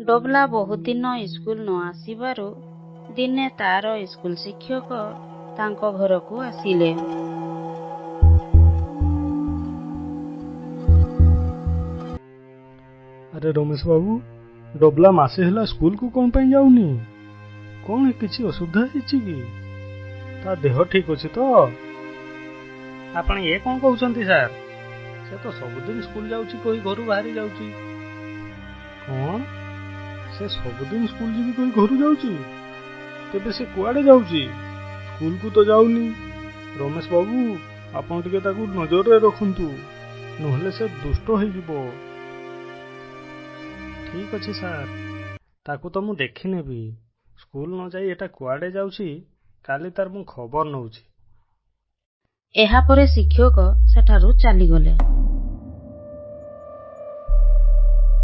ଡୋବଲା ବହୁତ ଦିନ ଇସ୍କୁଲ ନ ଆସିବାରୁ ଦିନେ ତାର ଇସ୍କୁଲ ଶିକ୍ଷକ ତାଙ୍କ ଘରକୁ ଆସିଲେ। ଆରେ ରମେଶ ବାବୁ, ଡବଲା ମାସେ ହେଲା ସ୍କୁଲକୁ କ'ଣ ପାଇଁ ଯାଉନି? କ'ଣ କିଛି ଅସୁବିଧା ହେଇଛି କି? ତା ଦେହ ଠିକ ଅଛି ତ? ଆପଣ ଇଏ କ'ଣ କହୁଛନ୍ତି ସାର୍? ସେ ତ ସବୁଦିନ ସ୍କୁଲ ଯାଉଛି କହି ଘରୁ ବାହାରି ଯାଉଛି। କ'ଣ, ସେ ସବୁଦିନ ସ୍କୁଲ ଯିବି କହି ଘରୁ ଯାଉଛି? ତେବେ ସେ କୁଆଡ଼େ ଯାଉଛି? ସ୍କୁଲକୁ ତ ଯାଉନି। ରମେଶ ବାବୁ, ଆପଣ ଟିକେ ତାକୁ ନଜରରେ ରଖନ୍ତୁ, ନହେଲେ ସେ ଦୁଷ୍ଟ ହେଇଯିବ। ଠିକ ଅଛି ସାର୍, ତାକୁ ତ ମୁଁ ଦେଖିନେବି। ସ୍କୁଲ ନ ଯାଇ ଏଟା କୁଆଡ଼େ ଯାଉଛି, କାଲି ତାର ମୁଁ ଖବର ନେଉଛି। ଏହାପରେ ଶିକ୍ଷକ ସେଠାରୁ ଚାଲିଗଲେ।